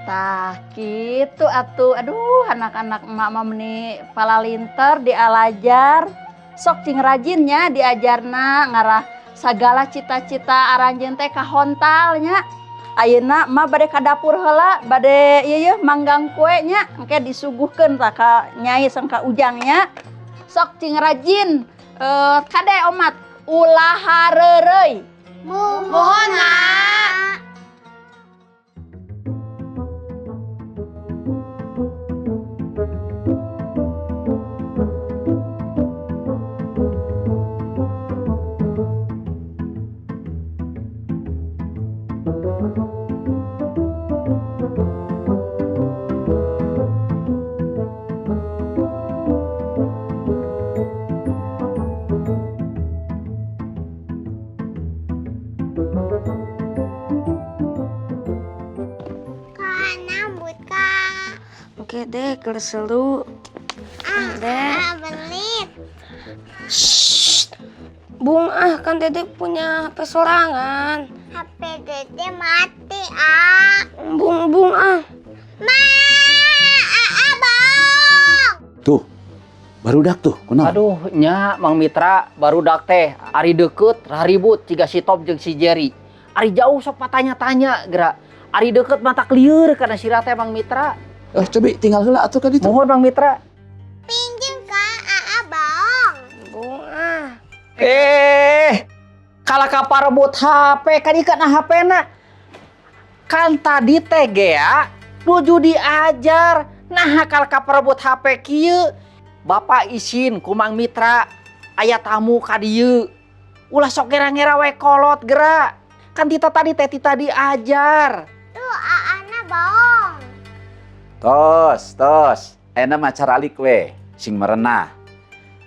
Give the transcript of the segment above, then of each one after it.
Tah kitu atuh. Aduh, anak-anak emak mah meni palalinter dialajar. Sok cing rajin nya diajarna ngarah sagala cita-cita aranjeun teh kahontal nya. Ayeuna emak bade ka dapur heula, bade ieu yeuh manggang kue nya, engke disuguhkeun tah ka Nyai sareng ka Ujang nya. Sok cing rajin. Kade omat ulah hareureuy. Muhun, Mak. Oke deh, keur seru. Ah, Dek. ah, belit. Shh. Bung ah, kan Dede punya HP sorangan. HP Dede mati, ah. Bung, bung ah. Ma, ah, bang. Tuh, barudak tuh, kunaon? Aduh, nya Mang Mitra barudak teh ari deket raribut ciga si Top jeung si Jerry. Ari jauh sok patanya-tanya geura. Ari deket mata lieur kana sirah teh Mang Mitra. Cobi tinggal heula atuh ka ditu. Mohon Mang Mitra. Pinjem ka Aa bang. Bung ah. Kalah ka parebut HP kan ieu kana HP na. Kan tadi teh gea nuju diajar. Nah kalah ka parebut HP kieu. Bapak isin ku Mang Mitra aya tamu ka dieu. Ulah sok ngera-ngera we kolot geura. Kan tita tadi teh tita diajar. Tuh Aana bohong. Tos, tos. Ayeuna mah caralik we, sing merenah.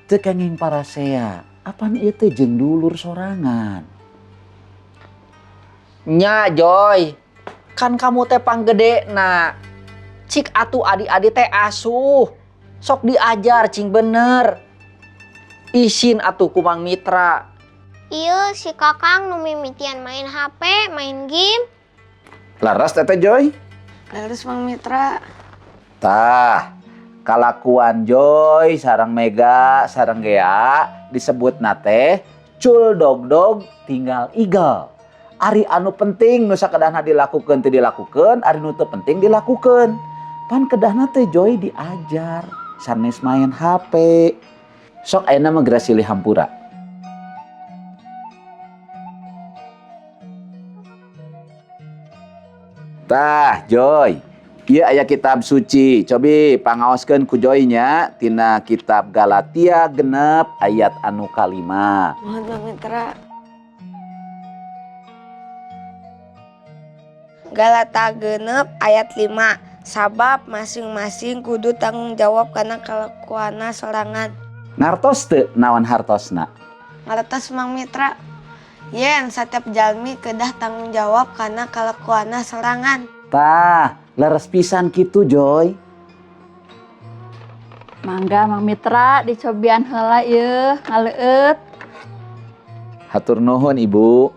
Teu kenging parasea. Apan ieu teh jeung dulur sorangan. Nya Joy, kan kamu teh panggedena. Cik atuh adik-adik teh asuh. Sok diajar cing bener. Isin atuh ku Mang Mitra. Iya si Kakang nu mimitian main HP, main game. Laras Teteh Joy? Laras Mang Mitra. Tah, kalakuan Joy sareng Mega sareng Gea disebut nate cul dog dog tinggal igel. Ari anu penting nu sakedahna dilakukeun teu dilakukeun, ari nu teu penting dilakukeun. Pan kedahna teh Joy diajar sanes main HP. Sok ayeuna mah geura silih hampura. Tah, Joy. Ieu aya kitab suci. Cobi pangaoskeun ku Joy nya tina kitab Galatia 6 ayat anu kalima. Mohon Mang Mitra. Galata 6 ayat 5. Sabab masing-masing kudu tanggung jawab karena kelakuanna sorangan. Ngartos teu naon hartosna? Ngartos Mang Mitra. Yen setiap jalmi kedah tanggung jawab karena kelakuanna sorangan. Tah, leres pisan kitu Joy. Mangga Mang Mitra dicobian heula ieu ngaleueut. Hatur nuhun Ibu.